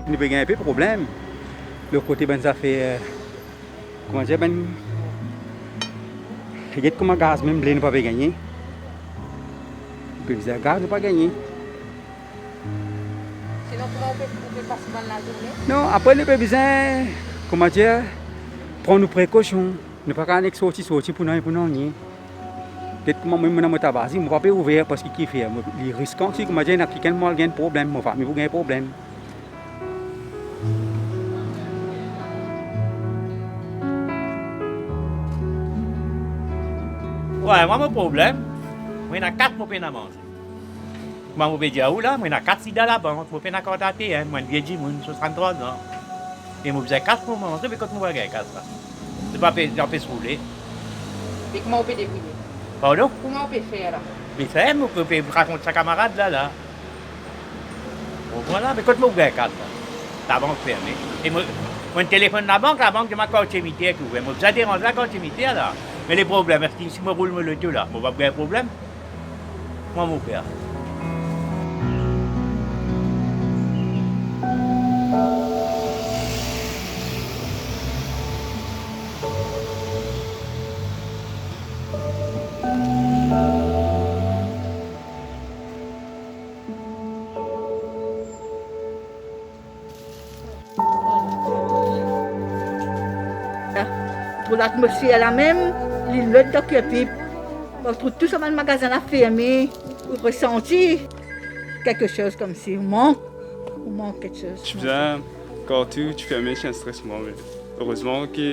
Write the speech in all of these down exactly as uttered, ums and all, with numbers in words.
Nou pe gagn inpe problem lor kote bann zafer, kouma dir, bann, get kouma gaz mem ble nou pa pe gagne. Nou pe bizin gaz, nou pa gagne. Sinon, kouma ou pe, ou pe pas bann lazourne? Non, apre nou pe bizin, kouma dir, pran nou prekosion. Nou pa kapav nek sorti, sorti pou nanye, pou nanye. Get kouma mwa, mo ena mo tabazi, mo pa pe ouver parski kifer, mo, li riskan si, kouma dir, ena kikenn mo al gagn problem, mo fami pou gagn problem. Wi, mwa mo problem, mo ena kat mo pena manze. Kouma mo pe dir ou la, mo ena kat sida labank, mo pena kart ATM, mo enn vie dimoun, swasanntrwa an. E mo bizin kas pou manze, me kot mo pou al gagn kas la? Se pa pe, anpes roule. Me kouma ou pe debriye? Pardon? Kouma ou pe fer la? Me fer, mo pe, pe rakont sa kamarad la, la. Bon, vwala, me kot mo pou gagn kas la? Labank ferme. E mo, mo telefonn labank, labank dir mwa kartie miter ki ouver. Mo bizin deranz lakartie miter la. Me le problem, eski si mo roul mo loto la, mo pa pou gagn problem? Mwa mo per. Trouv latmosfer la mem, li lod dan Kirpip. Ou trouv tou sa bann magazin la ferme, ou resanti kelke soz koumsi ou mank, ou mank kelke soz. Ti bizin, kan tou ti ferme, ti enn stres mwa, me erezman ki,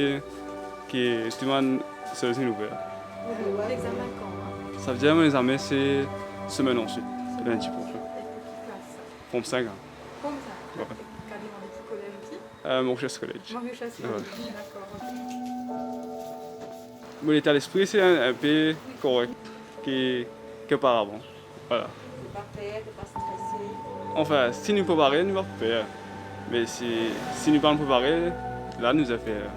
ki tou bann soz inn ouver. Ou lexamen kan, hein? Savedir mo lexamen se semenn answit, lindi prosin. E pou ki klas sa? Form sink, hein. Form sink? Wi. Kadir, dan ki kolez osi? Euh, Mauritius College. Mauritius College, dakor, ok. Mo leta lespri se enn, enn pe korek ki, ki oparavan. Vwala. To pa per, to pa strese? Anfin, si nou prepare, nou pa per. Me si, si nou pa prepare, la nou zafer.